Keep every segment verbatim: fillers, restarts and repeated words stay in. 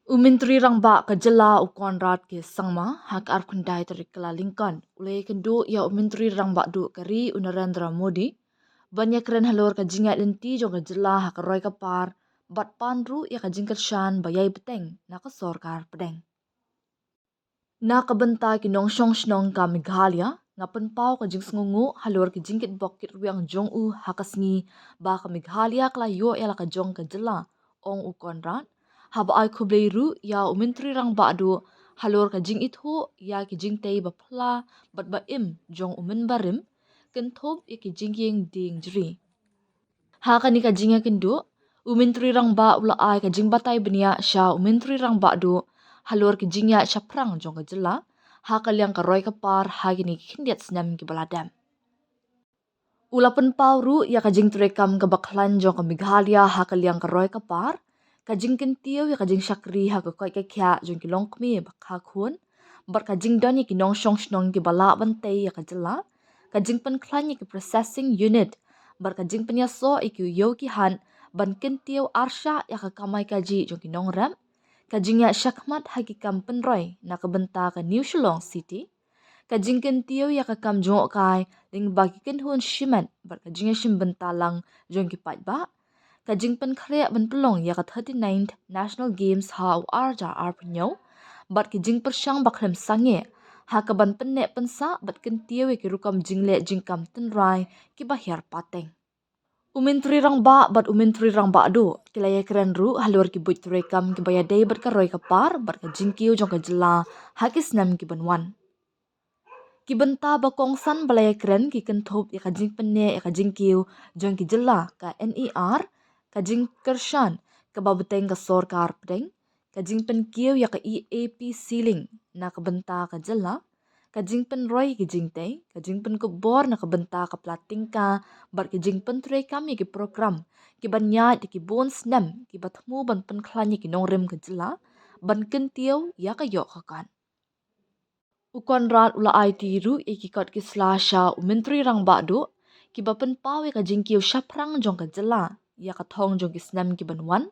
U Myntri Rangbah ka jylla u Conrad K Sangma ha ka arphew khyndai tarik Kyllalyngkot u la ïakynduh ïa u Myntri Rangbah duh ka ri u Narendra Modi ban ïakren halor ka jingïaid lynti jong ka jylla ha ka roi ka par bad pan ruh ïa ka jingkyrshan ba ïai bteng na ka sorkar pdeng. Na ka bynta ki nongshong shnong ka Meghalaya, nga pynpaw ka jingsngewnguh halor ki jingkitbok kitrwiang jong u ha ka sngi ba ka Meghalaya ka la ïoh ïa la ka jong ka jylla, ong u Conrad, haba ai khublei ruh ïa u Myntri Rangbah duh halor ka jingithuh ïa ki jingtei ba pla bad ba im jong u mynbarim, kynthup ïa ki jingïeng dieng jri. Ha kane ka jingïakynduh, u Myntri Rangbah u la ai ka jingbatai bniah sha u Myntri Rangbah duh halor ki jingïaid shaphrang jong ka jylla ha ka liang ka roi ka par ha kine ki khyndiat snem kiba la dep. U la pynpaw ruh ïa ka jingtreikam kaba khlaiñ jong ka Meghalaya ha ka liang ka roi ka par, ka jingkyntiew ïa ka jingshakri ha ka koit ka khiah jong ki longkmie ba kha khun, bad ka jingdon ïa ki nongshong shnong kiba lah ban tei ïa ka jylla, ka jingpynkhlaiñ ïa ki processing unit, bad ka jingpynïasoh ïa ki ïew ki hat ban kyntiew arshah ïa ka kamai kajih jong ki nongrep, ka jingïaid shakhmat ha ki kam pynroi na ka bynta ka New Shillong City, ka jingkyntiew ïa ka kam jngohkai lyngba ki kynhun shimet bad ka jingïashim bynta lang jong ki paidbah, ka jingpynkhreh ban pynlong ïa ka thirty-ninth National Games ha u ar hajar arphew hynñiew, bad ki jingpyrshang ba khlem sangeh ha kaban pynneh pynsah bad kyntiew ïa ki rukom jingleh jingkam tynrai kiba hiar pateng. U Myntri Rangbah bad u Myntri Rangbah duh ki la ïakren ruh halor ki buit treikam kiba ïadei bad ka roi ka par bad ka jingkiew jong ka jylla ha ki snem kiban wan. Ki bynta ba kongsan ba la ïakren ki kynthup ïa ka jingpynneh ïa ka jingkiew jong ki jylla ka NER, ka jingkyrshan kaba bteng ka sorkar pdeng, ka jingpynkiew ïa ka E A P ceiling na ka bynta ka jylla, ka jingpynroi ïa ki jingtei, ka jingpynkup bor na ka bynta ka pla tyngka, bad ka jingpyntreikam ïa ki program kiban ïaid ïa ki bun snem kiba thmu ban pynkhlaiñ ïa ki nongrim ka jylla ban kyntiew ïa ka ïoh ka kat. U Conrad u la aiti ruh ïa ki kot ki sla sha u Myntri Rangbah duh kiba pynpaw ïa ka jingkiew shaphrang jong ka jylla ïa ka thong jong ki snem kiban wan,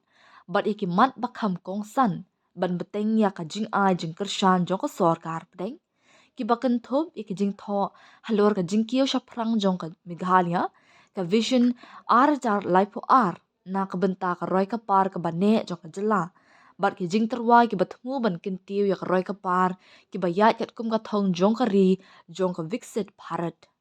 bad ïa ki mat ba kham kongsan ban bteng ïa ka jingai jingkyrshan jong ka sorkar pdeng, kiba kynthup ïa ka jingthoh halor ka jingkiew shaphrang jong ka Meghalaya, ka Vision ar hajar laiphew ar na ka bynta ka roi ka par kaba neh jong ka jylla, bad ki jingtyrwa kiba thmu ban kyntiew ïa ka roi ka par kiba ïaid katkum ka thong jong ka ri jong ka Viksit Bharat.